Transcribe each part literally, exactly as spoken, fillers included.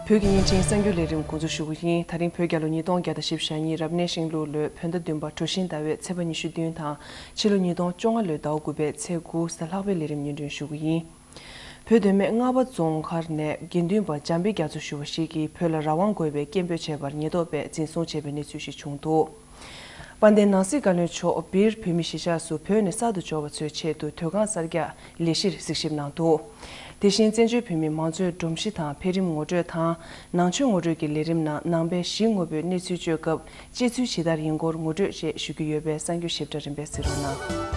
བོད་ཀྱི་བརྙན་འཕྲིན་གསར་འགྱུར་ལས་རིམ་འགོ་འཛུགས་ཞུ་གི་ཡིན། ད་རིང་བོད་རྒྱལ་ལོ་ཉིས་སྟོང་བརྒྱ་དང་བཞི་བཅུ་ཞེ་གཉིས་རབ་གནས་ཤིང་ལུག་ལོའི་བོད་ཟླ་བདུན་པ་གྲོ་བཞིན་ཟླ་བའི་ཚེས་པ་ཉི་ཤུ་བདུན་དང་ཕྱི་ལོ་ཉིས་སྟོང་བཅོ་ལྔ་ལོའི་ཟླ་བ་དགུ་པའི་ཚེས་དགུ་གཟའ་ལྷག་པའི་ལས་རིམ་སྙན་སྒྲོན་ཞུ་གི་ཡིན། བོད་མདོ་སྨད་རྔ་པ་རྫོང་མཁར་ནས་དགེ་འདུན་པ་འཇམ་དཔལ་རྒྱ་མཚོ་ཞུ་བ་ཞིག་གིས་བོད་ལ་རང་དབང་དགོས་པའི་སྐད་འབོད་བྱས་པར་ཉེན་རྟོག་པས་འཛིན་བཟུང་བྱས་པའི་གནས་ཚུལ་ཞིག་བྱུང་འདུག། དཔལ་ལྡན་ནང་སྲིད་བཀའ་བློན་མཆོག་སྦིར་བོད་མི་གཞིས་ཆགས་སུ་བོད་ནས་གསར་དུ་འབྱོར་བ་ཚོའི་ཆེད་དུ་སྡོད་ཁང་གསར་རྒྱག་ལས་གཞིར་གཟིགས་ཞིབ་གནང་འདུག། དེ་བཞིན་བཙན་བྱོལ་བོད་མིའི་མང་གཙོའི་སྒྲོམ་གཞི་དང་འཕེལ་རིམ་ངོ་སྤྲོད་དང་ནང་ཆོས་ངོ་སྤྲོད་ཀྱི་ལས་རིམ་ནང་ནང་པའི་གཞི་དངོས་པོའི་གནས་ཚུལ་བརྗོད་སྐབས། སྤྱོད་ཚུལ་ཇི་ལྟར་ཡིན་སྐོར་ངོ་སྤྲོད་བཅས་ཞུ་རྒྱུ་ཡོད་པས་གསར་འགྱུར་ཞིབ་ཕྲ་རིམ་པས་གཟིགས་རོགས་གནང་།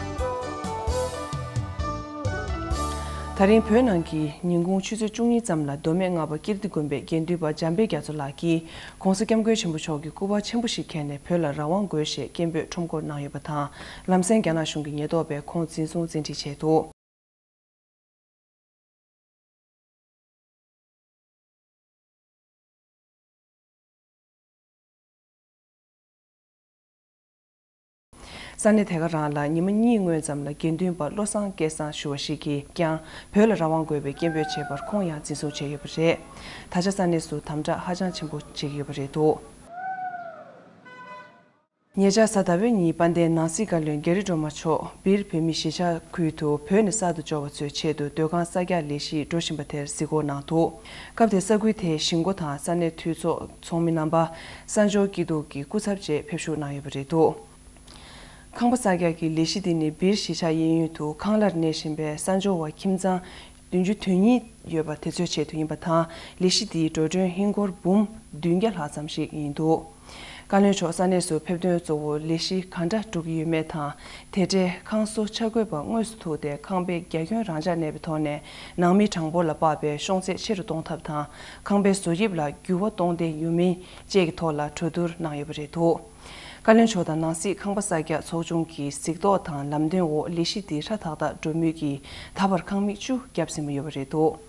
ད་རིང་བོད་ནང་གི་ཉིན་གུང་ཆུ་ཚོད་བཅུ་གཉིས་ཙམ་ལ་མདོ་སྨད་རྔ་པ་ཀིརྟི་དགོན་པའི་དགེ་འདུན་པ་འཇམ་དཔལ་རྒྱ་མཚོ་ལགས་ཀྱིས་༸གོང་ས་༸སྐྱབས་མགོན་ཆེན་པོ་མཆོག་གི་སྐུ་པར་ཆེན་པོ་ཞིག་འཁྱེར་ནས་བོད་ལ་རང་དབང་དགོས་ཞེས་སྐད་འབོད་ཁྲོམ་སྐོར་གནང་ཡོད་པ་དང་། ལམ་སེང་རྒྱ་ནག་གཞུང་གི་ཉེན་རྟོག་པས་ཁོང་འཛིན་བཟུང་བཙན་ཁྲིད་བྱས་འདུག། ས་གནས་དེ་ག་རང་ལ་ཉི་མ་གཉིས་སྔོན་ཙམ་ལ་དགེ་འདུན་པ་བློ་བཟང་སྐལ་བཟང་ཞུ་བ་ཞིག་གིས་ཀྱང་བོད་ལ་རང་དབང་དགོས་པའི་སྐད་འབོད་བྱས་པར་ཁོང་ཡང་འཛིན་བཟུང་བྱས་ཡོད་པ་རེད། ད་ཆ་ས་གནས་སུ་དམ་དྲག་ཧ་ཅང་ཆེན་པོ་བྱེད་ཀྱི་ཡོད་པ་རེད་འདུག། ཉེ་ཆར་གཟའ་ཟླ་བའི་ཉིན་དཔལ་ལྡན་ནང་སྲིད་བཀའ་བློན་རྒྱ་རི་སྒྲོལ་མ་མཆོག་སྦིར་བོད་མི་གཞིས་ཆགས་ཁུལ་དུ་བོད་ནས་གསར་དུ་འབྱོར་བ་ཚོའི་ཆེད་དུ་སྡོད་ཁང་གསར་རྒྱག་ལས་གཞི་འགྲོ་བཞིན་པ་དེར་གཟིགས་སྐོར་གནང་འདུག། སྐབས་དེར་ས་ཁུལ་དེའི་གཞིས་འགོ་དང་ས་གནས་འཐུས་ཚོགས་ཚོགས་མི་རྣམ་པ། གསར་འབྱོར་སྐྱིད་སྡུག་གི་སྐུ་ཚབ་བཅས་ཕེབས་ཞུགས་གནང་ཡོད་པ་རེད་འདུག། ཁང་པ་གསར་རྒྱག་གི་ལས་གཞི་འདི་ནི་སྦིར་གཞིས་ཆགས་གཡས་གཡོན་དུ་ཁང་གླར་གནས་བཞིན་པའི་གསར་འབྱོར་བ་ཁྱིམ་ཚང་བདུན་ཅུ་དོན་གཉིས་ཡོད་པ་དེ་ཚོའི་ཆེད་དུ་ཡིན་པ་དང་། ལས་གཞི་འདིའི་འགྲོ་གྲོན་ཧིན་སྒོར་འབུམ་བདུན་བརྒྱ་ལྷག་ཙམ་ཞིག་ཡིན་འདུག། བཀའ་བློན་མཆོག་ས་གནས་སུ་ཕེབས་དོན་གཙོ་བོ་ལས་གཞི་ག་འདྲ་འགྲོ་གི་ཡོད་མེད་དང་། དེ་འབྲེལ་ཁང་བཟོ་འཆར་འགོད་པ་དངོས་སུ་ཐུག་སྟེ་ཁང་པའི་རྒྱ་ཁྱོན་རང་འཇགས་གནས་པའི་ཐོག་ནས་ནང་མི་གྲངས་འབོར་ལ་དཔག་པའི་ཤོང་ཚད་ཆེ་རུ་གཏོང་ཐབས་དང་། ཁང་པའི་བཟོ་དབྱིབས་ལ་འགྱུར་བ་གཏོང་འདོད་ཡོད་མིན་བཅས་ཀྱི་ཐོག་ལ་གྲོས་བསྡུར་གནང་ཡོད་པ་རེད་འདུག། བཀའ་བློན་མཆོག་དང་ནང་སྲིད་ཁང་པ་གསར་རྒྱག་ཚོགས་ཆུང་གི་གཟིགས་རྟོག་དང་ལམ་སྟོན་འོག་ལས་གཞི་འདི་ཧྲ་ཐག་ཐག་འགྲོ་མུས་ཀྱིས་ད་བར་ཁང་མིག་བཅུ་བརྒྱབ་ཟིན་པ་ཡོད་པ་རེད་འདུག།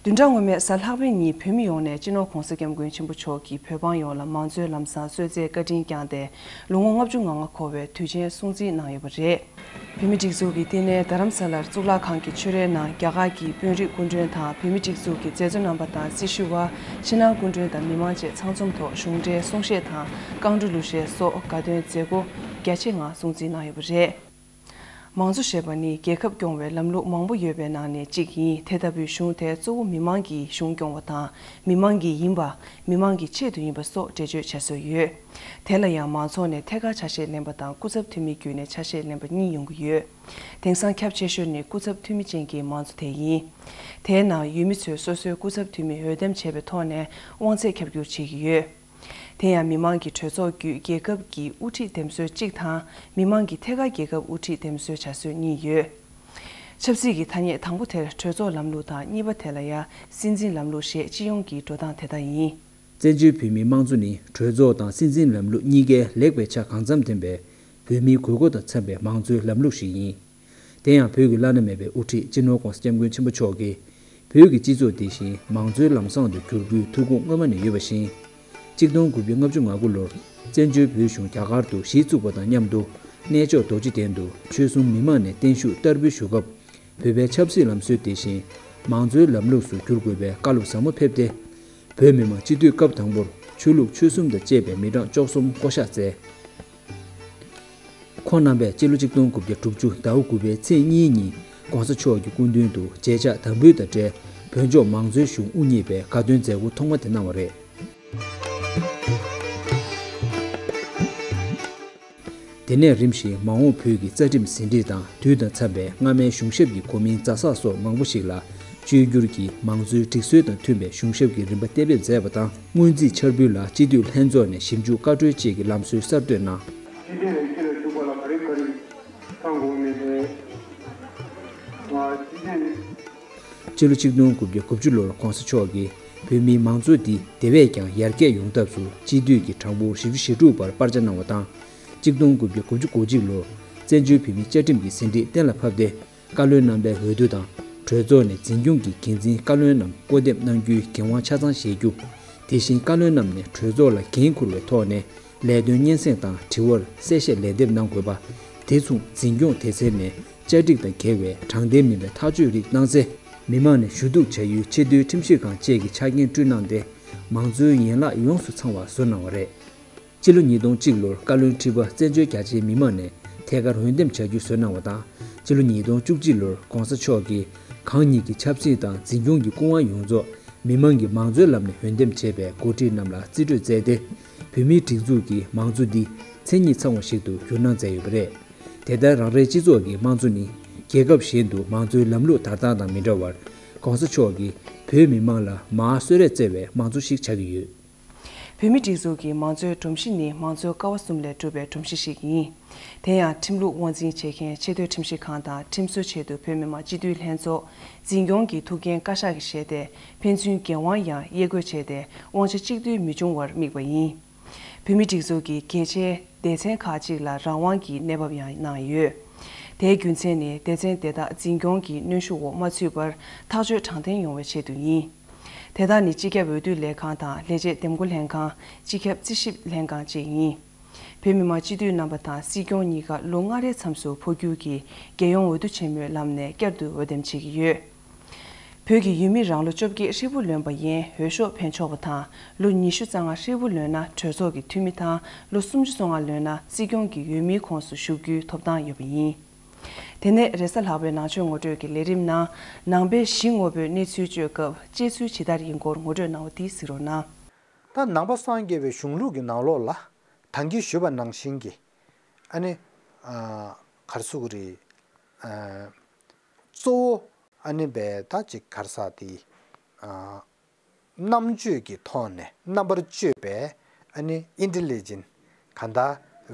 བདུན་ཕྲག་སྔོན་མའི་གཟའ་ལྷག་པའི་ཉིན་བོད་མི་ཡོངས་ནས་སྤྱི་ནོར་༸གོང་ས་༸སྐྱབས་མགོན་ཆེན་པོ་མཆོག་གིས་བོད་འབངས་ཡོངས་ལ་མང་གཙོའི་ལམ་བཟང་གསོལ་སྩལ་བཀའ་དྲིན་བསྐྱངས་ཏེ། ལོ་ངོ་ལྔ་བཅུ་ང་ལྔ་འཁོར་བའི་དུས་ཆེན་སྲུང་བརྩི་གནང་ཡོད་པ་རེད། བོད་མིའི་སྒྲིག་འཛུགས་ཀྱི་བསྟི་གནས་རྡ་རམ་ས་ལར་གཙུག་ལག་ཁང་གི་ཆོས་རའི་ནང་རྒྱ་གར་གྱི་དཔོན་རིགས་སྐུ་མགྲོན་དང་བོད་མིའི་སྒྲིག་འཛུགས་ཀྱི་མཛད་གཙོ་རྣམ་པ་དང་སྲི་ཞུ་བ། ཕྱི་ནང་སྐུ་མགྲོན་དང་མི་མང་བཅས་ཚང་འཛོམས་ཐོག་གཞུང་འབྲེལ་གསུང་བཤད་དང་རྐང་བྲོ་གླུ་གཞས་སོགས་དགའ་སྟོན་མཛད་སྒོ་རྒྱ་ཆེ་ངང་སྲུང་བརྩི་གནང་ཡོད་པ་རེད། མང་གཙོ་ཞེས་པ་ནི་རྒྱལ་ཁབ་སྐྱོང་བའི་ལམ་ལུགས་མང་པོ་ཡོད་པའི་ནང་ནས་གཅིག་ཡིན། དེ་ལྟ་བུའི་གཞུང་དེ་གཙོ་བོ་མི་མང་གིས་གཞུང་སྐྱོང་བ་དང་། མི་མང་གི་ཡིན་པ། མི་མང་གི་ཆེད་དུ་ཡིན་པ་སོགས་འགྲེལ་བརྗོད་བྱ་སྲོལ་ཡོད། དེ་ལ་ཡང་མང་ཚོགས་ནས་ཐད་ཀར་ཆ་ཤས་ལེན་པ་དང་སྐུ་ཚབ་འཐུས་མི་བརྒྱུད་ནས་ཆ་ཤས་ལེན་པ་གཉིས་ཡོང་གི་ཡོད། དེང་སང་ཁྱབ་ཆེ་ཤོས་ནི་སྐུ་ཚབ་འཐུས་མི་ཅན་གྱི་མང་གཙོ་དེ་ཡིན། དེའི་ནང་ཡུལ་མི་ཚོས་སོ་སོའི་སྐུ་ཚབ་འཐུས་མི་འོས་འདེམས་བྱས་པའི་ཐོག་ནས་དབང་ཚད་ཁྱབ་བསྒྱུར་བྱེད་ཀྱི་ཡོད། དེ་ཡང་མི་མང་གི་གྲོས་ཚོགས་བརྒྱུད་རྒྱལ་ཁབ་ཀྱི་དབུ་ཁྲིད་འདེམས་སྲོལ་གཅིག་དང་། མི་མང་གི་ཐད་ཀར་རྒྱལ་ཁབ་དབུ་ཁྲིད་འདེམས་སྲོལ་བྱ་སྲོལ་གཉིས་ཡོད། ཆབ་སྲིད་ཀྱི་ཐ་སྙད་དང་པོ་དེར་གྲོས་ཚོགས་ལམ་ལུགས་དང་གཉིས་པ་དེ་ལ་ཡང་སྲིད་འཛིན་ལམ་ལུགས་ཞེས་སྤྱི་ཡོངས་ཀྱི་འགྲོ་སྟངས་དེ་ལྟར་ཡིན། བཙན་བྱོལ་བོད་མིའི་དམངས་གཙོ་ནི་གྲོས་ཚོགས་དང་སྲིད་འཛིན་ལམ་ལུགས་གཉིས་ཀའི་ལེགས་པའི་ཆ་གང་འཚམ་ལྡན་པའི་བོད་མིའི་དགོས་མཁོ་དང་འཚམ་པའི་མང་གཙོའི་ལམ་ལུགས་ཤིག་ཡིན། དེ་ཡང་བོད་ཀྱི་བླ་ན་མེད་པའི་དབུ་ཁྲིད་སྤྱི་ནོར་༸གོང་ས་༸སྐྱབས་མགོན་ཆེན་པོ་མཆོག་གིས་བོད་ཀྱི་སྤྱི་ཚོགས་འདི་བཞིན་མང་གཙོའི་ལམ་བཟང་དུ་བསྒྱུར་རྒྱུའི་ཐུགས་དགོངས་སྔོན་མ་ནས་ཡོད་པ་བཞིན། གཅིག་སྟོང་དགུ་བརྒྱ་ལྔ་བཅུ་ང་དགུ་ལོར་བཙན་བྱོལ་བོད་གཞུང་རྒྱ་གར་དུ་གཞི་བཙུགས་པ་དང་མཉམ་དུ། གནས་མཆོག་རྡོ་རྗེ་གདན་དུ་ཆོལ་གསུམ་མི་མང་ནས་བརྟན་བཞུགས་བསྟར་འབུལ་ཞུ་སྐབས། བོད་པའི་ཆབ་སྲིད་ལམ་སྲོལ་དེ་བཞིན་མང་གཙོའི་ལམ་ལུགས་སུ་བསྒྱུར་དགོས་པའི་བཀའ་སློབ་ཟབ་མོ་ཕེབས་ཏེ། བོད་མི་མང་སྤྱི་འཐུས་སྐབས་དང་པོར་ཆོས་ལུགས་ཆོལ་གསུམ་དང་བཅས་པའི་མི་གྲངས་བཅུ་གསུམ་བསྐོ་གཞག་མཛད། ཁོང་རྣམ་པས་སྤྱི་ལོ་གཅིག་སྟོང་དགུ་བརྒྱ་དྲུག་ཅུ་ཟླ་བ་དགུ་པའི་ཚེས་གཉིས་ཉིན་༸གོང་ས་མཆོག་གི་སྐུ་མདུན་དུ་མཇལ་ཕྱག་དམ་འབུལ་དང་འབྲེལ་བོད་ལྗོངས་མང་གཙོའི་གཞུང་དབུ་བརྙེས་པའི་དགའ་སྟོན་མཛད་སྒོ་ཐོག་མ་དེ་གནང་བ་རེད། དེ་ནས་རིམ་བཞིན་མ་འོངས་བོད་ཀྱི་རྩ་ཁྲིམས་ཟིན་བྲིས་དང་དུས་དང་འཚམས་པའི་སྔ་མའི་གཞུང་ཞབས་ཀྱི་གོ་མིང་ཛ་སག་སོགས་མང་པོ་ཞིག་ལ་བཅོས་བསྒྱུར་གྱིས་མང་གཙོའི་སྒྲིག་སྲོལ་དང་མཐུན་པའི་གཞུང་ཞབས་ཀྱི་རིམ་པ་གཏན་འབེབས་མཛད་པ་དང་། སྔོན་རྩིས་འཆར་འབུལ་ལ་སྤྱི་འཐུས་ལྷན་ཚོགས་ནས་ཞིབ་འཇུག་བཀའ་འཁྲོལ་བཅས་ཀྱི་ལམ་སྲོལ་གསར་གཏོད་གནང་། སྤྱི་འཐུས་ལས་གཞི་ལ་ཞུགས་པ་ལ་ག་རེ་ག་རེ་གནང་དགོས་མིན་དེ། ང་སྤྱི་འཐུས། སྤྱི་ལོ་ཆིག་སྟོང་དགུ་བརྒྱ་དགུ་བཅུ་ལོར་༸གོང་ས་མཆོག་གིས་བོད་མིའི་མང་གཙོ་འདི་དེ་བས་ཀྱང་ཡར་རྒྱས་ཡོང་ཐབས་སུ་སྤྱི་འཐུས་ཀྱི་གྲངས་འབོར་བཞི་བཅུ་ཞེ་དྲུག་བར་སྤར་ཆ་གནང་བ་དང་། ཆིག་སྟོང་དགུ་བརྒྱ་དགུ་བཅུ་གོ་གཅིག་ལོར་བཙན་བྱོལ་བོད་མིའི་བཅའ་ཁྲིམས་ཀྱི་ཟིན་བྲིས་གཏན་ལ་ཕབ་སྟེ། བཀའ་བློན་རྣམ་པའི་འོས་བསྡུ་དང་། གྲོས་ཚོགས་ནས་འཛིན་སྐྱོང་གི་འགན་འཛིན་བཀའ་བློན་རྣམས་བསྐོ་འདེམས་གནང་རྒྱུའི་འགན་དབང་ཆ་ཚང་བཞེས་རྒྱུ། དེ་བཞིན་བཀའ་བློན་རྣམས་ནས་གྲོས་ཚོགས་ལ་འགན་འཁུར་བའི་ཐོག་ནས་ལས་དོན་སྙན་སེང་དང་དྲི་བར་གསལ་བཤད་ལན་འདེབས་གནང་དགོས་པ། དེ་མཚུངས་འཛིན་སྐྱོང་དེ་ཚན་ནས་བཅའ་སྒྲིག་དང་འགལ་བའི་དྲང་བདེན་མིན་པའི་ཐག་གཅོད་རིགས་གནང་ཚེ། མི་མང་ནས་ཞུ་གཏུག་བྱ་ཡུལ་ཆེས་མཐོའི་ཁྲིམས་ཞིབ་ཁང་བཅས་ཀྱི་ཆ་རྐྱེན་བསྐྲུན་གནང་སྟེ། མང་གཙོའི་ཡན་ལག་ཡོངས་སུ་ཚང་བ་བཟོ་གནང་བ་རེད། སྤྱི་ལོ་ཉིས་སྟོང་གཅིག་ལོར་བཀའ་བློན་ཁྲི་པ་བཙན་བྱོལ་རྒྱ་ཆེའི་མི་མང་ནས་ཐད་ཀར་འོས་འདེམས་བྱ་རྒྱུ་བཟོ་གནང་བ་དང་། སྤྱི་ལོ་ཉིས་སྟོང་བཅུ་གཅིག་ལོར་༸གོང་ས་མཆོག་གིས་གང་ཉིད་ཀྱི་ཆབ་སྲིད་དང་འཛིན་སྐྱོང་གི་སྐུ་དབང་ཡོངས་རྫོགས་མི་མང་གིས་མང་གཙོའི་ལམ་ནས་འོས་འདེམས་བྱས་པའི་འགོ་ཁྲིད་རྣམས་ལ་རྩིས་སྤྲོད་མཛད་དེ། བོད་མིའི་སྒྲིག་འཛུགས་ཀྱི་མང་གཙོ་འདི་མཚན་ཉིད་ཚང་བ་ཞིག་ཏུ་བསྒྱུར་གནང་མཛད་ཡོད་པ་རེད། དེ་ལྟར་རང་རེའི་སྤྱི་ཚོགས་ཀྱི་དམངས་གཙོ་ནི། རྒྱལ་ཁབ་གཞན་དུ་མང་གཙོའི་ལམ་ལུགས་དར་སྟངས་དང་མི་འདྲ་བར། ༸གོང་ས་མཆོག་གིས་བོད་མི་མང་ལ་མར་གསོལ་རས་བསྩལ་བའི་དམངས་གཙོ་ཞིག་ཆགས་ཀྱི་ཡོད། བོད་མིའི་སྒྲིག་འཛུགས་ཀྱི་མང་གཙོའི་སྒྲོམ་གཞི་ནི་མང་གཙོའི་ཀ་བ་གསུམ་ལས་གྲུབ་པའི་སྒྲོམ་གཞི་ཞིག་ཡིན། དེ་ཡང་ཁྲིམས་ལུགས་དབང་འཛིན་བྱེད་མཁན་ཆེས་མཐོའི་ཁྲིམས་ཞིབ་ཁང་དང་ཁྲིམས་བཟོའི་ཆེད་དུ་བོད་མི་མང་སྤྱི་འཐུས་ལྷན་ཚོགས། འཛིན་སྐྱོང་གི་ཐུགས་འགན་བཀའ་ཤག་གིས་བཞེས་ཏེ། ཕན་ཚུན་འགན་དབང་ཡང་དབྱེ་བགོས་བྱས་ཏེ། དབང་ཆ་གཅིག་སྡུད་མི་འབྱུང་བར་དམིགས་པ་ཡིན། བོད་མིའི་སྒྲིག་འཛུགས་ཀྱི་གལ་ཆེའི་སྡེ་ཚན་ཁག་ཅིག་ལ་རང་དབང་གི་གནས་བབ་ཡང་གནང་ཡོད། དེའི་རྒྱུ་མཚན་ནི་སྡེ་ཚན་དེ་དག་འཛིན་སྐྱོང་གི་གནོན་ཤུགས་འོག་མ་ཚུད་པར་ཐག་གཅོད་དྲང་བདེན་ཡོང་བའི་ཆེད་དུ་ཡིན། དེ་དག་ནི་སྤྱི་ཁྱབ་འོས་བསྡུ་ལས་ཁང་དང་ལས་བྱེད་འདེམས་བསྐོ་ལྷན་ཁང་། སྤྱི་ཁྱབ་རྩིས་ཞིབ་ལྷན་ཁང་བཅས་ཡིན། བོད་མི་མང་སྤྱི་འཐུས་རྣམ་པ་དང་སྲིད་སྐྱོང་གཉིས་ཀ་ལོ་ལྔ་རེའི་མཚམས་སུ་འཕོ་འགྱུར་གྱིས་རྒྱལ་ཡོངས་འོས་བསྡུ་ཆེན་མོའི་ལམ་ནས་བསྐྱར་དུ་འོས་འདེམས་བྱེད་ཀྱི་ཡོད། བོད་ཀྱི་ཡུལ་མི་རང་ལོ་བཅོ་བརྒྱད་ཧྲིལ་པོ་ལོན་པ་ཡན་འོས་ཤོག་འཕེན་ཆོག་པ་དང་། ལོ་ཉི་ཤུ་རྩ་ལྔ་ཧྲིལ་པོ་ལོན་ན་གྲོས་ཚོགས་ཀྱི་འཐུས་མི་དང་། ལོ་སུམ་ཅུ་སོ་ལྔ་ལོན་ན་སྲིད་སྐྱོང་གི་འོས་མིའི་ཁོངས་སུ་ཞུགས་རྒྱུའི་ཐོབ་ཐང་ཡོད་པ་ཡིན། དེ་ནས་རེས་གཟའ་ལྷག་པའི་ནང་ཆོས་ངོ་སྤྲོད་ཀྱི་ལས་རིམ་ནང་། ནང་པའི་གཞི་དངོས་པོའི་གནས་ཚུལ་བརྗོད་སྐབས་དཔྱད་ཚུལ་ཇི་ལྟར་ཡིན་སྐོར་ངོ་སྤྲོད་གནང་བ་འདི་གཟིགས་རོགས་གནང་། ད་ནང་པ་སངས་རྒྱས་པའི་གཞུང་ལུགས་ཀྱི་ནང་ལོགས་ལ། ད་གིན་ཞུས་པ་ནང་བཞིན་གྱི། ཨ་ནི། ཨ། ག་རེ་ཟེར་དགོས་རེད། ཨ། གཙོ་བོ་ཨ་ནི་བས་ད་ཅིག་ག་རེ་ཟེར་དེ། ཨ། རྣམ་དཔྱོད་ཀྱི་ཐོག་ནས་རྣམ་པར་དཔྱོད་པའི་ཨ་ནི་ཨིན་ཊེ་ལི་ཇེན་གང་ལྟར་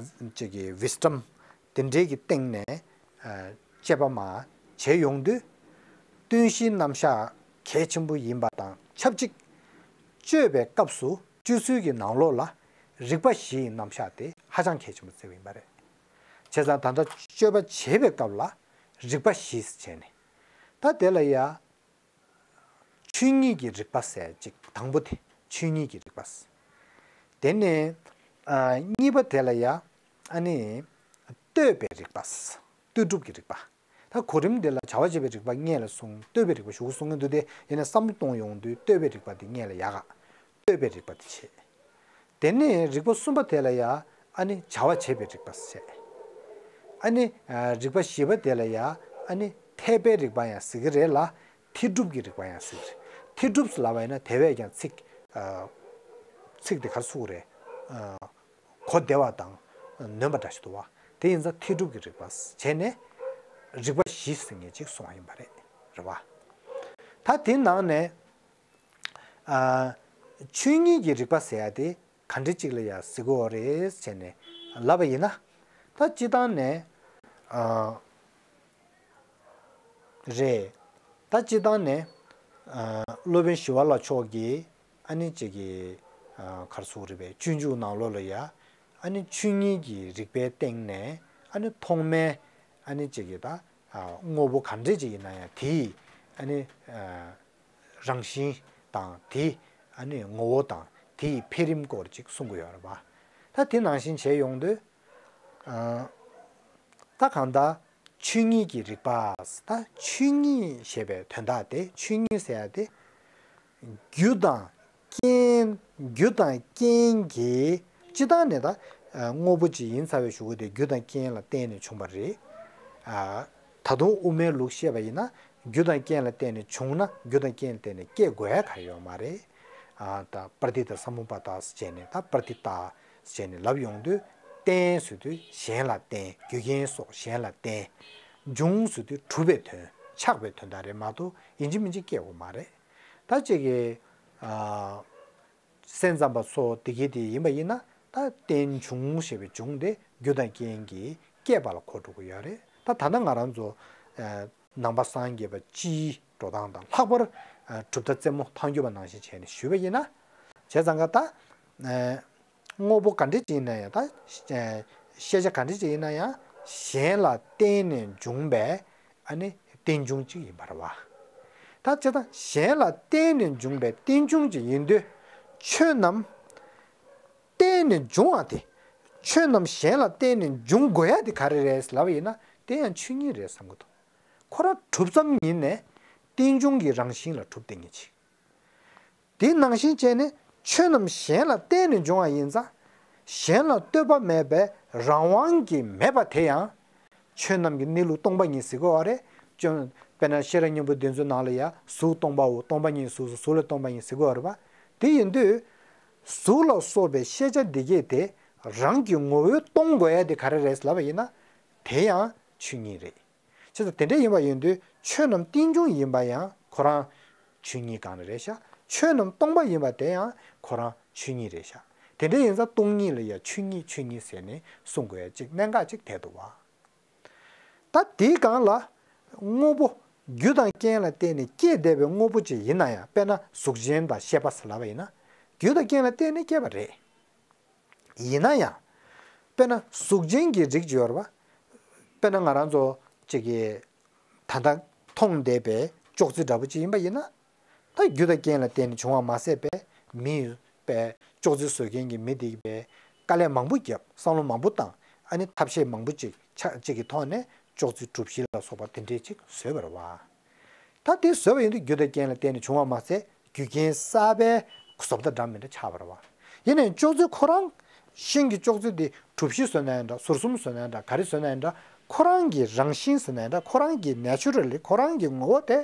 ཅིག་གི་ཝིས་ཌམ་དེ་འདྲའི་གི་སྟེང་ནས། ཨ། དཔྱད་པ་མར་བྱས་ཡོང་དུས། ཀུན་གཞིའི་རྣམ་གཞག་གལ་ཆེན་པོ་ཡིན་པ་དང་ཆབས་ཅིག་དཔྱོད་པའི་སྐབས་སུ་སྤྱོད་ཚུལ་གྱི་ནང་ལོགས་ལ་རིག་པ་བཞི་ཡི་རྣམ་གཞག་དེ་ཧ་ཅང་གལ་ཆེན་པོ་བརྩི་བ་ཡིན་པ་རེད། བྱས་ཙང་ད་ལྟ་དཔྱོད་པ་བྱེད་པའི་སྐབས་ལ་རིག་པ་བཞི་བྱས་ནས། ད་དེ་ལ་ཡ། ཆོས་ཉིད་ཀྱི་རིག་པ་ཟེར་ཅིག་དང་པོ་དེ་ཆོས་ཉིད་ཀྱི་རིག་པ། དེ་ནས། ཨ། གཉིས་པ་དེ་ལ་ཡ། ཨ་ནི། ལྟོས་པའི་རིག་པ། ལྟོས་གྲུབ་ཀྱི་རིག་པ། ད་གོ་རིམ་འདི་ལ་བྱ་བ་བྱེད་པའི་རིག་པ་སྔོན་ལ་གསུངས། ལྟོས་པའི་རིག་པ་གཞུག་གུ་གསུང་གི་འདུག་སྟེ། ཡིན་ན་བསམ་བློ་གཏོང་ཡོང་དུས་ལྟོས་པའི་རིག་པ་འདི་སྔོན་ལ་ཡག་ག་ལྟོས་པའི་རིག་པ་འདི་བྱེད། དེ་ནས་རིག་པ་གསུམ་པ་དེ་ལ་ཡ། ཨ་ནི་བྱ་བ་བྱེད་པའི་རིག་པ་ཟེར། ཨ་ནི། ཨ། རིག་པ་བཞི་པ་དེ་ལ་ཡ། ཨ་ནི་འཐད་པའི་རིག་པ་ཡང་ཟེར་གྱི་རེད་ལ། འཐད་སྒྲུབ་ཀྱི་རིག་པ་ཡང་ཟེར་གྱི་རེད། འཐད་སྒྲུབ་ཟེར་ལབ་པ་ཡིན་ན་དེ་བས་ཀྱང་ཚིག་ཨ། ཚིག་དེ་ག་རེ་ཟེར་དགོས་རེད། ཨ། གོ་བདེ་བ་དང་ནོན་པ་འདྲ་ཞིག་འདུག་བ། དེ་ཡིན་ཙང་འཐད་སྒྲུབ་ཀྱི་རིག་པ་བྱས་ནས་རིག་པ་བཞི་ཟེར་མཁན་ཅིག་གསུངས་པ་ཡིན་པ་རེད། རེད་བ། ད་དེ་ནང་ནས། ཨ། ཆོས་ཉིད་ཀྱི་རིག་པ་ཟེར་ཡ་དེ་ག་འདྲ་ཅིག་ལ་ཡ་ཟེར་གྱི་ཡོད་རེད་ཟེར་ནས་ལབ་པ་ཡིན་ན། ད་སྤྱིར་བཏང་ནས། ཨ། རེད། ད་སྤྱིར་བཏང་ནས། ཨ། སློབ་དཔོན་ཞི་བ་ལྷ་མཆོག་གིས་ཨ་ནི་ཅིག་གི། ཨ། ག་རེ་ཟེར་དགོས་རེད་པས། སྤྱོད་འཇུག་ནང་ལོགས་ལ་ཡ། ཨ་ནི་ཆོས་ཉིད་ཀྱི་རིག་པའི་སྟེང་ནས་ཨ་ནི་ཐོག་མའི་ཨ་ནི་ཅིག་གི་ད། ཨ། དངོས་པོ་ག་འདྲ་ཅིག་ཡིན་ན་ཡང་དེའི་ཨ་ནི། ཨ། རང་བཞིན་དང་དེ། ཨ་ནི་ངོ་བོ་དང་དེའི་འཕེལ་རིམ་སྐོར་ཅིག་གསུང་གི་ཡོད་རེད་པ། ད་དེ་ནང་བཞིན་བྱས་ཡོང་དུས། ཨ། ད་གང་ལྟར་ཆོས་ཉིད་ཀྱི་རིག་པ། ད་ཆོས་ཉིད་ཞེས་པའི་དོན་དག་དེ། ཆོས་ཉིད་ཟེར་ཡ་དེ། རྒྱུ་དང་རྐྱེན། རྒྱུ་དང་རྐྱེན་གྱིས། སྤྱིར་བཏང་ནས་ད། ཨ། དངོས་པོ་ཅིག་ཡིན་ཚར་བའི་གཞུག་གུ་དེ་རྒྱུ་དང་རྐྱེན་ལ་བརྟེན་ནས་བྱུང་བ་རེད། ཨ། ད་དུང་དབུ་མའི་ལུགས་བཤད་པ་ཡིན་ན། རྒྱུ་དང་རྐྱེན་ལ་བརྟེན་ནས་བྱུང་ན་རྒྱུ་དང་རྐྱེན་ལ་བརྟེན་ནས་སྐྱེ་དགོས་ཡ་ག་རེ་ཡོད་མ་རེད། ཨ། ད་པྲ་ཏི་ཏ་སམ་བྷོ་ཝ་ཏ་ཟེར་ནས། ད་པྲ་ཏི་ཏ་ཟེར་ནས་ལབ་ཡོང་དུས། རྟེན་ཟེར་དུས་གཞན་ལ་བརྟེན། རྒྱུ་རྐྱེན་སོགས་གཞན་ལ་བརྟེན། འབྱུང་ཟེར་དུས་གྲུབ་པའི་དོན། ཆགས་པའི་དོན་དག་རེད་མ་གཏོགས་ཡིན་གཅིག་མིན་གཅིག་སྐྱེ་དགོས་མ་རེད། ད་ཅིག་གི། ཨ། སེམས་ཙམ་པ་སོགས་དེ་གའི་དེ་ཡིན་པ་ཡིན་ན། ད་རྟེན་འབྱུང་ཞེས་པའི་འབྱུང་དེ་རྒྱུ་དང་རྐྱེན་གྱིས་སྐྱེད་པ་ལ་གོ་འགྲོ་གི་ཡོད་རེད། ད་ད་ལྟ་ང་རང་ཚོ། ཨ། ནང་པ་སངས་རྒྱས་པ་སྤྱིའི་འགྲོ་སྟངས་དང་། ལྷག་པར། ཨ། གྲུབ་མཐའ་རྩེ་མོ་ཐལ་འགྱུར་བ་ནང་བཞིན་བྱས་ནས་ཞུས་པ་ཡིན་ན། བྱས་ཙང་ཀ་ད། ཨ། དངོས་པོ་ག་འདྲ་ཅིག་ཡིན་ན་ཡང་། ད། ཨ། ཤེས་བྱ་ག་འདྲ་ཅིག་ཡིན་ན་ཡང་གཞན་ལ་བརྟེན་ནས་འབྱུང་བའི། ཨ་ནི་རྟེན་འབྱུང་གཅིག་ཡིན་པ་རེད་བ། ད་སྤྱིར་བཏང་གཞན་ལ་བརྟེན་ནས་འབྱུང་བའི་རྟེན་འབྱུང་གཅིག་ཡིན་དུས། ཆོས་རྣམས་བརྟེན་ནས་འབྱུང་བ་དེ། ཆོས་རྣམས་གཞན་ལ་བརྟེན་ནས་འབྱུང་དགོས་ཡ་དེ་ག་རེ་རེད་ལབ་པ་ཡིན་ན། དེ་ཡང་ཆོས་ཉིད་རེད་བསམ་གྱི་འདུག་ཁོ་རང་གྲུབ་ཙམ་ཉིད་ནས་རྟེན་འབྱུང་གི་རང་བཞིན་ལ་གྲུབ་བསྡད་མཁན་ཅིག་དེ་ནང་བཞིན་བྱས་ནས། ཆོས་རྣམས་གཞན་ལ་བརྟེན་ནས་འབྱུང་བ་ཡིན་ཙང་། གཞན་ལ་ལྟོས་པ་མེད་པའི་རང་དབང་གིས་མེད་པ་དེ་ཡང་། ཆོས་རྣམས་ཀྱི་གནས་ལུགས་སྟོང་པ་ཉིད་ཟེར་གྱི་ཡོད་རེད། ཅོ། དཔེར་ན་ཤེས་རབ་སྙིང་པོ་བདུན་ཚོའི་ནང་ལ་ཡང་གཟུགས་སྟོང་པའོ། སྟོང་པ་ཉིད་གཟུགས་སོ། གཟུགས་ལས་སྟོང་པ་ཉིད་ཟེར་གྱི་ཡོད་རེད་པ། དེ་ཡིན་དུས། གཟུགས་ལ་སོགས་པའི་ཤེས་བྱ་འདི་གས་དེ་རང་གི་ངོ་བོས་སྟོང་དགོས་ཡ་དེ་ག་རེ་རེད་ལབ་པ་ཡིན་ན། དེ་ཡང་ཆོས་ཉིད་རེད། བྱས་ཙང་དེ་འདྲ་ཡིན་པ་ཡིན་དུས་ཆོས་རྣམས་རྟེན་འབྱུང་ཡིན་པ་ཡང་ཁོ་རང་ཆོས་ཉིད་སྒང་ནས་རེད་ཤག་ཆོས་རྣམས་སྟོང་པ་ཡིན་པ་དེ་ཡང་ཁོ་རང་ཆོས་ཉིད་རེད་ཤག་དེ་འདྲ་ཡིན་ཙང་སྟོང་ཉིད་ལ་ཡང་ཆོས་ཉིད་ཆོས་ཉིད་ཟེར་ནས་གསུང་དགོས་ཡ་གཅིག་གནད་འགག་ཅིག་ཐལ་འདུག་བ། ད་དེའི་སྒང་ལ་དངོས་པོ་རྒྱུ་དང་རྐྱེན་ལ་བརྟེན་ནས་སྐྱེས་བསྡད་པའི་དངོས་པོ་ཅིག་ཡིན་ན་ཡང་། དཔེར་ན་གཟུགས་ཅན་དང་ཤེས་པ་ཟེར་ལབ་པ་ཡིན་ན། རྒྱུ་དང་རྐྱེན་ལ་བརྟེན་ནས་སྐྱེས་པ་རེད། ཡིན་ན་ཡང་། དཔེར་ན་གཟུགས་ཅན་གྱི་རིགས་ཅིག་ཡོད་རེད་པ། དཔེར་ན་ང་རང་ཚོ་ཅིག་གིས་ད་ལྟ་མཐོང་བསྡད་པའི་ཅོག་ཙེ་འདྲ་པོ་ཅིག་ཡིན་པ་ཡིན་ན། ད་རྒྱུ་དང་རྐྱེན་ལ་བརྟེན་ནས་བྱུང་བ་མ་ཟད་པའི་མི་ཡི་པའི་ཅོག་ཙེ་བཟོ་མཁན་གྱི་མི་དེ་གིས་པའི་དཀའ་ལས་མང་པོ་བརྒྱབ། བསམ་བློ་མང་པོ་བཏང་། ཨ་ནི་ཐབས་ཤེས་མང་པོ་ཅིག་ཆ་ཅིག་གི་ཐོག་ནས་ཅོག་ཙེ་གྲུབ་གཞི་ལ་སོགས་པ་དེ་འདྲས་ཅིག་བཟོས་པ་རེད་པ། ད་དེ་བཟོས་པ་ཡིན་དུས་རྒྱུ་དང་རྐྱེན་ལ་བརྟེན་ནས་བྱུང་བ་མ་ཟད། རྒྱུ་རྐྱེན་གསར་པའི་བཟོ་ལྟ་འདྲ་མི་འདྲ་ཆགས་པ་རེད་པ། ཡིན་ནའི་ཅོག་ཙེ་ཁོ་རང་། ཤིང་གི་ཅོག་ཙེ་དེ་གྲུབ་གཞི་བཟོས་ན་ཡང་འདྲ། ཟུར་གསུམ་བཟོས་ན་ཡང་འདྲ། ག་རེ་བཟོས་ན་ཡང་འདྲ། ཁོ་རང་གི་རང་བཞིན་བཟོས་ན་ཡང་འདྲ། ཁོ་རང་གི་ནེ་ཅུ་རལ་ལི། ཁོ་རང་གི་ངོ་བོ་དེ།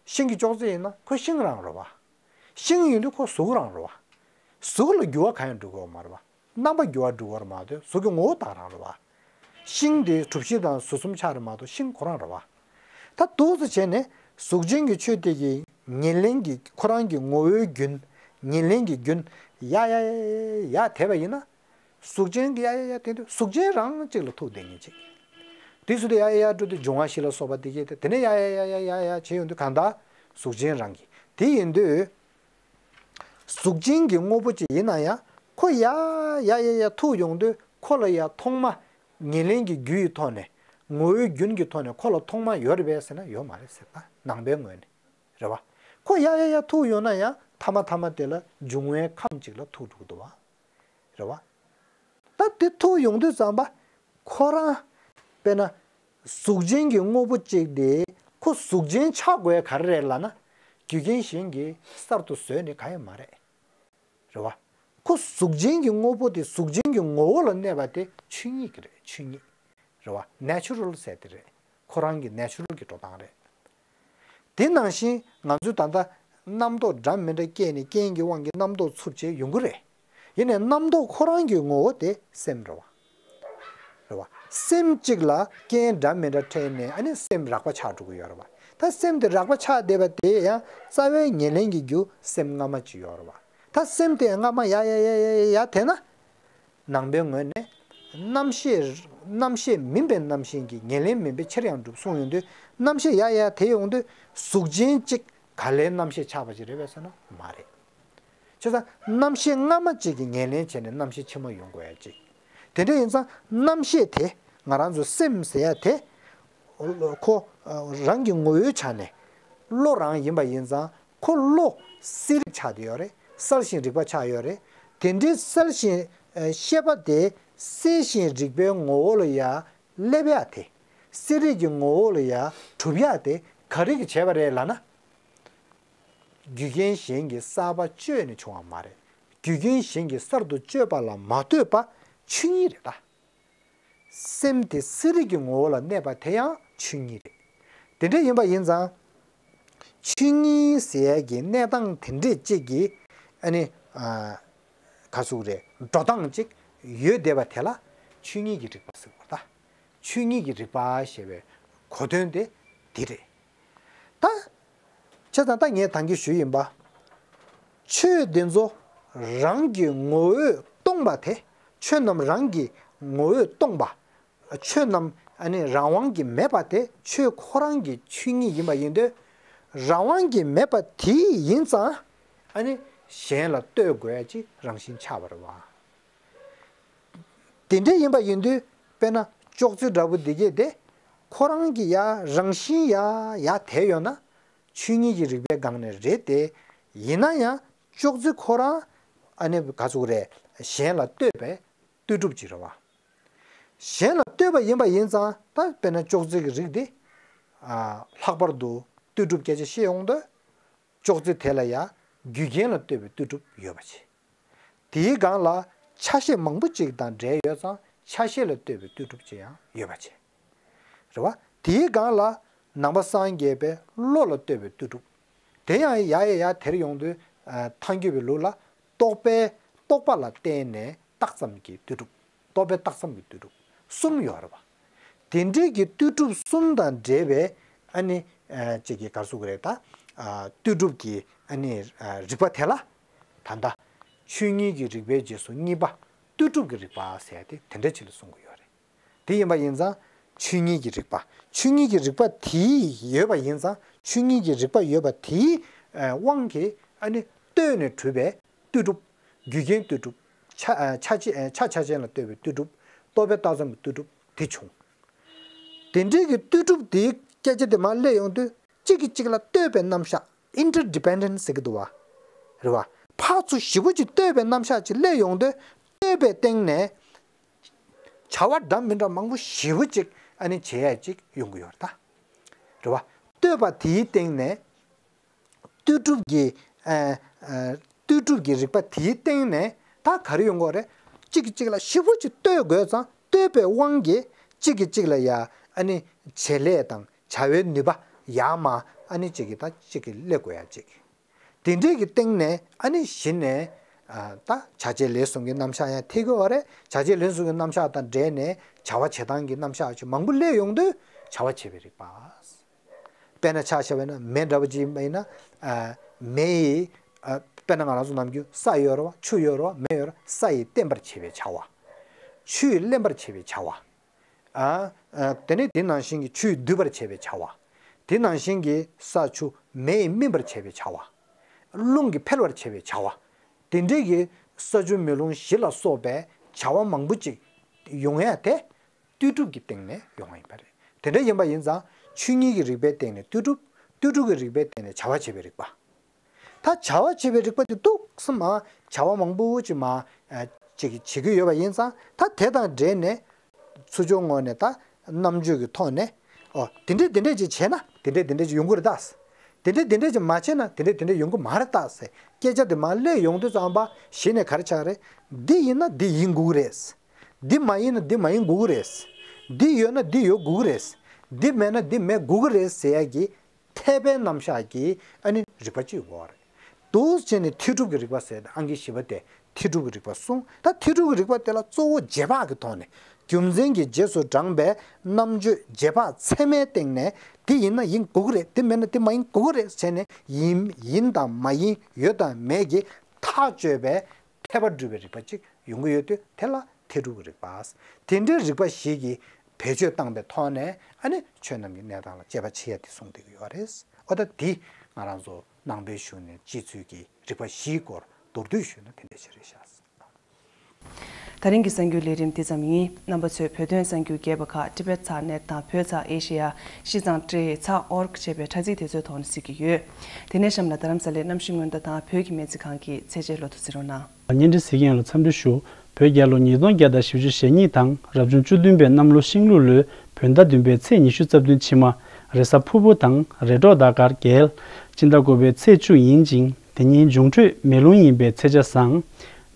ཤིང་གི་ཅོག་ཙེ་ཡིན་ན་ཁོ་ཤིང་རང་རེད་པ། ཤིང་ཡིན་དུས་ཁོ་གཟུགས་རང་རེད་པ། གཟུགས་ལ་འགྱུར་བ་གང་ཡང་འགྲོ་གི་ཡོད་མ་རེད་པ། རྣམ་པ་འགྱུར་བ་འགྲོ་གི་ཡོད་མ་གཏོགས་གཟུགས་ཀྱི་ངོ་བོ་དེ་རང་རེད་པ། ཤིང་དེ་གྲུབ་གཞི་དང་ཟུར་གསུམ་ཆགས་རེད་མ་གཏོགས་ཤིང་ཁོ་རང་རེད་པ། ད་འདུག་སེ་བྱས་ནས་གཟུགས་ཅན་གྱི་ཆོས་དེ་གི་ཉེར་ལེན་གྱི་ཁོ་རང་གི་ངོ་བོའི་རྒྱུན། ཉེར་ལེན་གྱི་རྒྱུན་ཡ་ཡ་ཡ་ཡ་ཡ་དེད་པ་ཡིན་ན། གཟུགས་ཅན་གྱི་ཡ་ཡ་ཡ་དེ་དུས་གཟུགས་ཅན་རང་གཅིག་ལ་ཐུག་བསྡད་མཁན་ཅིག་དེ་ཚོ་དེ་ཡ་ཡ་ཡ་འགྲོ་དུས་འབྱུང་བ་བཞི་ལ་སོགས་པ་དེ་གས་དེ་དེ་ནས་ཡ་ཡ་ཡ་ཡ་ཡ་ཡ་བྱས་ཡོང་དུས་གང་ལྟར་གཟུགས་ཅན་རང་གི་དེ་ཡིན་དུས། གཟུགས་ཅན་གྱི་དངོས་པོ་ཅིག་ཡིན་ན་ཡང་ཁོ་ཡ་ཡ་ཡ་ཡ་ཐུག་ཡོང་དུས་ཁོ་ལ་ཡ་ཐོག་མ་ཉེར་ལེན་གྱི་རྒྱུ་ཡི་ཐོག་ནས་ངོ་བོའི་རྒྱུན་གྱི་ཐོག་ནས་ཁོ་ལ་ཐོག་མ་ཡོད་རེད་པས་ཟེར་ན་ཡོད་མ་རེད་ཟེར། ད་ནང་པའི་ངོས་ནས་རེད་པ། ཁོ་ཡ་ཡ་ཡ་ཐུག་ཡོང་ན་ཡང་མཐའ་མ་མཐའ་མ་དེ་ལ་འབྱུང་བའི་ཁམས་ཅིག་ལ་ཐུག་འགྲོ་གི་འདུག་པ། རེད་པ། ད་དེ་ཐུག་ཡོང་དུས་ཙམ་པ། ཁོ་རང་། དཔེར་ན། གཟུགས་ཅན་གྱི་དངོས་པོ་གཅིག་དེ་ཁོ་གཟུགས་ཅན་ཆགས་དགོས་ག་རེ་རེད་ལབ་ན། རྒྱུ་རྐྱེན་གཞན་གྱིས་གསར་དུ་བཟོས་ནས་གང་ཡང་མ་རེད། རེད་པ། ཁོ་གཟུགས་ཅན་གྱི་དངོས་པོ་དེ་གཟུགས་ཅན་གྱི་ངོ་བོ་ལ་གནས་པ་དེ་ཆོས་ཉིད་ཀྱི་རེད། ཆོས་ཉིད། རེད་པ། ནེ་ཅུ་རལ་ཟེར་དེ་རེད། ཁོ་རང་གི་ནེ་ཅུ་རལ་གྱི་འགྲོ་སྟངས་རེད། དེ་ནང་བཞིན་ང་ཚོས་ད་ལྟ་རྣམ་རྟོག་འདྲ་མི་འདྲ་སྐྱེས་ནས་རྐྱེན་གྱི་དབང་གིས་རྣམ་རྟོག་འཚུབ་བྱས་ཡོང་གི་རེད། ཡིན་ནའི་རྣམ་རྟོག་ཁོ་རང་གི་ངོ་བོ་དེ་སེམས་རེད་པ། རེད་པ། སེམས་གཅིག་ལ་རྐྱེན་འདྲ་མི་འདྲ་འཕྲད་ནས་ཨ་ནི་སེམས་རགས་པ་ཆགས་འགྲོ་གི་ཡོད་རེད་པ། ད་སེམས་དེ་རགས་པ་ཆགས་བསྡད་པ་དེ་ཡང་རྩ་བའི་ཉེར་ལེན་གྱི་རྒྱུ་སེམས་སྔ་མ་ཅིག་ཡོད་རེད་པ། ད་སེམས་དེ་སྔ་མ་ཡ་ཡ་ཡ་ཡ་ཡ་དེ་ན། ནང་པའི་ངོས་ནས། རྣམ་ཤེས། རྣམ་ཤེས་མིན་པའི་རྣམ་ཤེས་ཀྱིས་ཉེར་ལེན་མིན་པའི་ཕྱིར་ཡང་གྲུབ་གསུངས་ཡོང་དུས། རྣམ་ཤེས་ཡ་ཡ་དེ་ཡོང་དུས་གཟུགས་ཅན་གཅིག་ག་ལའི་རྣམ་ཤེས་ཆགས་པ་ཅིག་རེད་པས་ཟེར་ན་མ་རེད། བྱས་ཙང་རྣམ་ཤེས་སྔ་མ་གཅིག་གིས་ཉེར་ལེན་བྱས་ནས་རྣམ་ཤེས་ཕྱི་མ་ཡོང་དགོས་ཡ་གཅིག་དེ་འདྲ་ཡིན་ཙང་རྣམ་ཤེས་དེ་ང་རང་ཚོ་སེམས་ཟེར་ཡ་དེ། ཁོ་རང་གི་ངོ་བོའི་ཆ་ནས་བློ་རང་ཡིན་པ་ཡིན་ཙང་ཁོ་བློ་གསལ་རིག་ཆགས་བསྡད་ཡོད་རེད། གསལ་ཞིང་རིག་པ་ཆགས་ཡོད་རེད། དེ་འདྲའི་གསལ་ཞིང་ཤེས་པ་དེ་གསལ་ཞིང་རིག་པའི་ངོ་བོ་ལ་ཡ་སླེབས་ཡ་དེ། གསལ་རིག་གི་ངོ་བོ་ལ་ཡ་གྲུབ་ཡ་དེ་ག་རེ་གིས་བྱས་པ་རེད་ལབ་ན། རྒྱུ་རྐྱེན་གཞན་གྱིས་གསར་པ་བཅོས་ནས་བྱུང་བ་མ་རེད། རྒྱུ་རྐྱེན་གཞན་གྱིས་གསར་དུ་བཅོས་པ་ལ་མ་ལྟོས་པ་ཆོས་ཉིད་རེད་ད། སེམས་དེ་གསལ་རིག་གི་ངོ་བོ་ལ་གནས་པ་དེ་ཡང་ཆོས་ཉིད་རེད། དེ་འདྲ་ཡིན་པ་ཡིན་ཙང་། ཆོས་ཉིད་ཟེར་ཡས་ཀྱི་གནས་སྟངས་དེ་འདྲས་གཅིག་གིས་ཨ་ནི། ཨ། ག་ཟེར་རེད། འགྲོ་སྟངས་གཅིག་ཡོད་བསྡད་པ་དེ་ལ་ཆོས་ཉིད་ཀྱི་རིག་པ་ཟེར་བ་ད། ཆོས་ཉིད་ཀྱི་རིག་པ་ཞེས་པའི་གོ་དོན་དེ་འདི་རེད། ད། བྱས་ཙང་ད་ངས་ད་གིན་ཞུས་ཡིན་པ། ཆོས་འདི་ཚོ་རང་གི་ངོ་བོས་སྟོང་པ་དེ། ཆོས་རྣམས་རང་གི་ངོ་བོས་སྟོང་པ། ཆོས་རྣམས་ཨ་ནི་རང་དབང་གིས་མེད་པ་དེ་ཆོས་ཁོ་རང་གི་ཆོས་ཉིད་ཡིན་པ་ཡིན་དུས། རང་དབང་གིས་མེད་པ་དེ་ཡིན་ཙང་ཨ་ནི་གཞན་ལ་ལྟོས་དགོས་ཡ་ཅིག་རང་བཞིན་ཆགས་པ་རེད་བ། དེ་འདྲ་ཡིན་པ་ཡིན་དུས་དཔེར་ན་ཅོག་ཙེ་འདྲ་པོ་འདི་གས་དེ་ཁོ་རང་གི་ཡ་རང་བཞིན་ཡ་ཡ་དེ་ཡོད་ན་ཆོས་ཉིད་ཀྱི་རིག་པའི་སྒང་ནས་རེད་དེ། ཡིན་ན་ཡང་ཅོག་ཙེ་ཁོ་རང་ཨ་ནི་ག་ཚོད་རེད། གཞན་ལ་ལྟོས་པའི་ལྟོས་གྲུབ་ཅིག་རེད་བ། གཞན་ལ་ལྟོས་པ་ཡིན་པ་ཡིན་ཙང་ད་དཔེར་ན་ཅོག་ཙེ་གི་རིགས་དེ། ཨ། ལྷག་པར་དུ་ལྟོས་གྲུབ་སྐད་ཆ་བཤད་ཡོང་དུས། ཅོག་ཙེ་དེ་ལ་ཡང་རྒྱུ་རྐྱེན་ལ་ལྟོས་པའི་ལྟོས་གྲུབ་ཡོད་པ་བྱས། དེའི་སྒང་ལ་ཆ་ཤས་མང་པོ་ཅིག་དང་འབྲེལ་ཡོད་ཙང་ཆ་ཤས་ལ་ལྟོས་པའི་ལྟོས་གྲུབ་ཅིག་ཡང་ཡོད་པ་བྱས། རེད་བ། དེའི་སྒང་ལ་ནང་པ་སངས་རྒྱས་པའི་བློ་ལ་ལྟོས་པའི་ལྟོས་གྲུབ། དེ་ཡང་ཡ་ཡ་ཡ་དེར་ཡོང་དུས་ཨ་ཐལ་འགྱུར་བའི་ལུགས་ལ་རྟོག་པའི་རྟོག་པ་ལ་བརྟེན་ནས་རྟགས་ཙམ་གྱི་ལྟོས་གྲུབ། རྟོག་པའི་རྟགས་ཙམ་གྱི་ལྟོས་གྲུབ་གསུམ་ཡོད་རེད་བ། དེ་འདྲའི་གི་ལྟོས་གྲུབ་གསུམ་དང་འབྲེལ་བའི་ཨ་ནི་ཨ་ཅིག་གི་ག་རེ་ཟེར་དགོས་རེད་ད། ཨ་ལྟོས་གྲུབ་ཀྱི་ཨ་ནི་ཨ་རིགས་པ་དེ་ལ་ད་ལྟ་ཆོས་ཉིད་ཀྱི་རིགས་པའི་རྗེས་སུ་གཉིས་པ་ལྟོས་གྲུབ་ཀྱི་རིགས་པ་ཟེར་ཏེ་དེ་འདྲ་ཅིག་ལ་གསུང་གི་ཡོད་རེད། དེ་ཡིན་པ་ཡིན་ཙང་ཆོས་ཉིད་ཀྱི་རིགས་པ། ཆོས་ཉིད་ཀྱི་རིགས་པ་དེ་ཡོད་པ་ཡིན་ཙང་ཆོས་ཉིད་ཀྱི་རིགས་པ་ཡོད་པ་དེའི་ཨ་དབང་གིས་ཨ་ནི་ལྟོས་ནས་གྲུབ་པའི་ལྟོས་གྲུབ། རྒྱུ་རྐྱེན་ལྟོས་གྲུབ། ཆ་ཨ་ཆ་ཆ་ཨ་ཆ་ཆ་ཅན་ལ་ལྟོས་པའི་ལྟོས་གྲུབ། རྟོག་པའི་རྟགས་ཙམ་གྱི་ལྟོས་གྲུབ་དེ་བྱུང་། དེ་འདྲའི་གི་ལྟོས་གྲུབ་དེའི་སྐད་ཆ་དེ་མར་སླེབས་ཡོང་དུས་གཅིག་གིས་གཅིག་ལ་ལྟོས་པའི་རྣམ་གཞག་interdependent་ཟེར་གྱི་འདུག་བ། རེད་བ། ཕར་ཚུར་ཞེ་པོ་ཅིག་ལྟོས་པའི་རྣམ་གཞག་ཅིག་སླེབས་ཡོང་དུས་ལྟོས་པའི་སྟེང་ནས་བྱ་བ་འདྲ་མི་འདྲ་མང་པོ་ཞེ་པོ་ཅིག་ཨ་ནི་བྱེད་ཡ་ཅིག་ཡོང་གི་ཡོད་རེད་ད། རེད་བ། ལྟོས་པ་དེའི་སྟེང་ནས་ལྟོས་གྲུབ་ཀྱི་ཨ་ཨ་ལྟོས་གྲུབ་ཀྱི་རིགས་པ་དེའི་སྟེང་ནས་ད་ག་རེ་ཡོང་གི་ཡོད་རེད། གཅིག་གིས་གཅིག་ལ་ཞེ་པོ་ཅིག་ལྟོས་དགོས་ཙང་ལྟོས་པའི་དབང་གིས་གཅིག་གིས་གཅིག་ལ་ཡ་ཨ་ནི་བྱེད་ལས་དང་བྱ་བའི་ནུས་པ་ཡར་མར་ཨ་ནི་གཅིག་གིས་ད་གཅིག་གིས་སླེབས་དགོས་ཡ་གཅིག་དེ་འདྲས་ཀྱི་སྟེང་ནས་ཨ་ནི་གཞི་ནས་ཨ་ད་བྱ་བྱེད་ལས་གསུམ་གྱི་རྣམ་གཞག་ཡང་ཐེབས་ཀྱི་ཡོད་རེད། བྱ་བྱེད་ལས་གསུམ་གྱི་རྣམ་གཞག་དང་འབྲེལ་ནས་བྱ་བ་བྱེད་སྟངས་ཀྱི་རྣམ་གཞག་ཅིག་མང་པོ་སླེབས་ཡོང་དུས་བྱ་བ་བྱེད་པའི་རིགས་པ། དཔེར་ན་ཆ་བཞག་པ་ཡིན་ན་མེ་འདྲ་པོ་ཅིག་ཡིན་པ་ཡིན་ན་ཨ་མེ་ཡིས་ཨ་དཔེར་ན་ང་རང་ཚོ་ནམ་རྒྱུན་ས་ཡོད་རེད་བ། ཆུ་ཡོད་རེད་བ། མེ་ཡོད་རེད། ས་ཡིས་བརྟེན་པར་བྱེད་པའི་བྱ་བ། ཆུ་ཡིས་བརླན་པར་བྱེད་པའི་བྱ་བ། ཨ་ཨ་དེ་ནས་དེ་ནང་བཞིན་གྱི་ཆུ་ཡིས་སྡུད་པར་བྱེད་པའི་བྱ་བ། དེ་ནང་བཞིན་གྱི་ས་ཆུ་མེ་ཡིས་སྨིན་པར་བྱེད་པའི་བྱ་བ། རླུང་གིས་འཕེལ་བར་བྱེད་པའི་བྱ་བ། དེ་འདྲའི་གི་ས་ཆུ་མེ་རླུང་གཞི་ལ་སོགས་པའི་བྱ་བ་མང་པོ་ཅིག་ཡོང་ཡ་དེ་ལྟོས་གྲུབ་ཀྱི་སྟེང་ནས་ཡོང་བ་ཡིན་པ་རེད། དེ་འདྲ་ཡིན་པ་ཡིན་ཙང་ཆོས་ཉིད་ཀྱི་རིགས་པའི་སྟེང་ནས་ལྟོས་གྲུབ། ལྟོས་གྲུབ་ཀྱི་རིགས་པའི་སྟེང་ནས་བྱ་བ་བྱེད་པའི་རིགས་པ། ད་བྱ་བ་བྱེད་པའི་རིགས་པ་དེ་ཏོག་ཙམ་མ་བྱ་བ་མང་པོ་ཅིག་མ་ཨ་ཅིག་བྱེད་ཀྱི་ཡོད་པ་ཡིན་ཙང་ད་དེ་དང་འབྲེལ་ནས་ཚུར་ཕྱོགས་ངོས་ནས་ད་རྣམ་དཔྱོད་ཀྱི་ཐོག་ནས་ཨོ་དེ་འདྲས་དེ་འདྲས་ཅིག་བྱས་ན་དེ་འདྲས་དེ་འདྲས་ཅིག་ཡོང་གི་རེད་ད། དེ་འདྲས་དེ་འདྲས་ཅིག་མ་བྱས་ན་དེ་འདྲས་དེ་འདྲས་ཡོང་གི་མ་རེད་ད་ཟེར་སྐད་ཆ་དེ་མར་སླེབས་ཡོང་དུས་ཙམ་པ་གཞི་ནས་ག་རེ་ཆགས་རེད། འདི་ཡིན་ན་འདི་ཡིན་དགོས་ཀྱི་རེད། འདི་མ་ཡིན་ན་འདི་མ་ཡིན་དགོས་ཀྱི་རེད། འདི་ཡོད་ན་འདི་ཡོད་དགོས་ཀྱི་རེད། འདི་མེད་ན་འདི་མེད་དགོས་ཀྱི་རེད་ཟེར་ཡ་གི་འཐད་པའི་རྣམ་གཞག་གི་ཨ་ནི་རིགས་པ་གཅིག་ཡོད་རེད། འདུག་བྱས་ནས་འཐད་སྒྲུབ་ཀྱི་རིགས་པ་ཟེར་ཏེ་ཨང་ཀི་བཞི་པ་དེ་འཐད་སྒྲུབ་ཀྱི་རིགས་པ་གསུངས། ད་འཐད་སྒྲུབ་ཀྱི་རིགས་པ་དེ་ལ་གཙོ་བོ་རྗེས་དཔག་གི་ཐོག་ནས་རྒྱུ་མཚན་གྱི་རྗེས་སུ་འབྲངས་པའི་རྣམ་དཔྱོད་རྗེས་དཔག་ཚད་མའི་སྟེང་ནས་འདི་ཡིན་ན་ཡིན་དགོས་ཀྱི་རེད། འདི་མེད་ན་འདི་མ་ཡིན་དགོས་ཀྱི་རེད་བྱས་ནས་ཡིན་ཡིན་དང་མ་ཡིན་ཡོད་དང་མེད་ཀྱི་ཐག་གཅོད་པའི་འཐད་པ་སྒྲུབ་པའི་རིགས་པ་གཅིག་ཡོང་གི་ཡོད་དུས་དེ་ལ་འཐད་སྒྲུབ་ཀྱི་རིགས་པ། དེ་འདྲའི་རིགས་པ་ཞིག་གིས་བེད་སྤྱོད་བཏང་པའི་ཐོག་ནས་ཨ་ནི་ཆོས་རྣམས་ཀྱི་གནས་སྟངས་ལ་དཔྱད་པ་བྱེད་ཡ་དེ་གསུངས་བསྡད་ཀྱི་ཡོད་རེད། ཨོ་ད་དེ་ང་རང་ཚོ་ནང་པའི་གཞུང་ནས་སྤྱི་ཚུལ་གྱི་རིགས་པ་བཞིའི་སྐོར་མདོར་བསྡུས་ཞུས་ན་དེ་འདྲ་ཞིག་རེད་ཤག། ད་རིང་གི་གསར་འགྱུར་ལས་རིམ་འདི་ཙམ་ཡིན། རྣམ་པ་ཚོས་བོད་དོན་གསར་འགྱུར་རྒྱས་པ་ཁག་ཊི་བེཊ་ཚག་ནེཊ་དང་བོད་ཚག་ཨེ་ཤེ་ཡ། ཤིས་ཙང་ཊི་ཚག་ཨོར་གི་ཅེས་པའི་དྲ་ཚིགས་དེ་ཚོའི་ཐོག་ནས་གཟིགས་ཀྱི་ཡོད། དེ་ནས་གཤམ་ལ་རྡ་རམ་ས་ལའི་གནམ་གཤིས་སྔོན་བརྡ་དང་བོད་ཀྱི་སྨན་རྩིས་ཁང་གི་ཚད་འཇལ་ལོ་ཐོ་གཟིགས་རོགས་གནང་། བརྙན་འཕྲིན་གཟིགས་མཁན་ལ་འཚམས་འདྲི་ཞུ། བོད་རྒྱལ་ལོ་ཉིས་སྟོང་བརྒྱ་དང་བཞི་བཅུ་ཞེ་གཉིས་དང་རབ་བྱུང་བཅུ་བདུན་པའི་གནམ་ལོ་ཤིང་ལུག་ལོའི་བོད་ཟླ་བདུན་པའི་ཚེས་ཉི་ཤུ་རྩ་བདུན་ཕྱི་མ། རེས་གཟའ་ཕུར་བུ་དང་རེས་གྲོགས་ཟླ་སྐར་རྒྱལ། སྤྱི་ཟླ་དགུ་པའི་ཚེས་བཅུ་ཡིན་ཅིང་དེ་ཉིན་འབྱུང་འཕྲོད་མེ་རླུང་ཡིན་པའི་ཚེས་ཆ་བཟང་།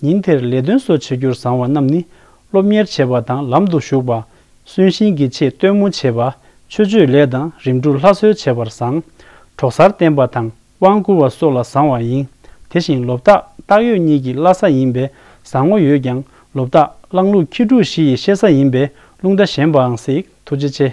ཉིན་དེར་ལས་དོན་སོགས་བྱེད་རྒྱུར་བཟང་བ་རྣམས་ནི། སློབ་གཉེར་བྱེད་པ་དང་ལམ་དུ་ཞུགས་པ། གསོན་གཤིན་གྱི་ཆེད་སྟོན་མོ་བྱེད་པ། ཆོས་སྤྱོད་ལས་དང་རིམ་གྲོ་ལྷ་གསོལ་བྱེད་པར་བཟང་། གྲོགས་སར་བསྟེན་པ་དང་དབང་བསྐུར་བ་སོགས་ལ་བཟང་བ་ཡིན། དེ་བཞིན་ལོ་རྟགས་སྟག་ཡོས་གཉིས་ཀྱི་བླ་གཟའ་ཡིན་པས་བཟང་ངོ་ཡོད་ཀྱང་ལོ་རྟགས་གླང་ལུག་ཁྱི་འབྲུག་བཞི་ཡི་གཤེད་གཟའ་ཡིན་པས་རླུང་རྟ་ཞན་པའང་སྲིད། ཐུགས་རྗེ་ཆེ།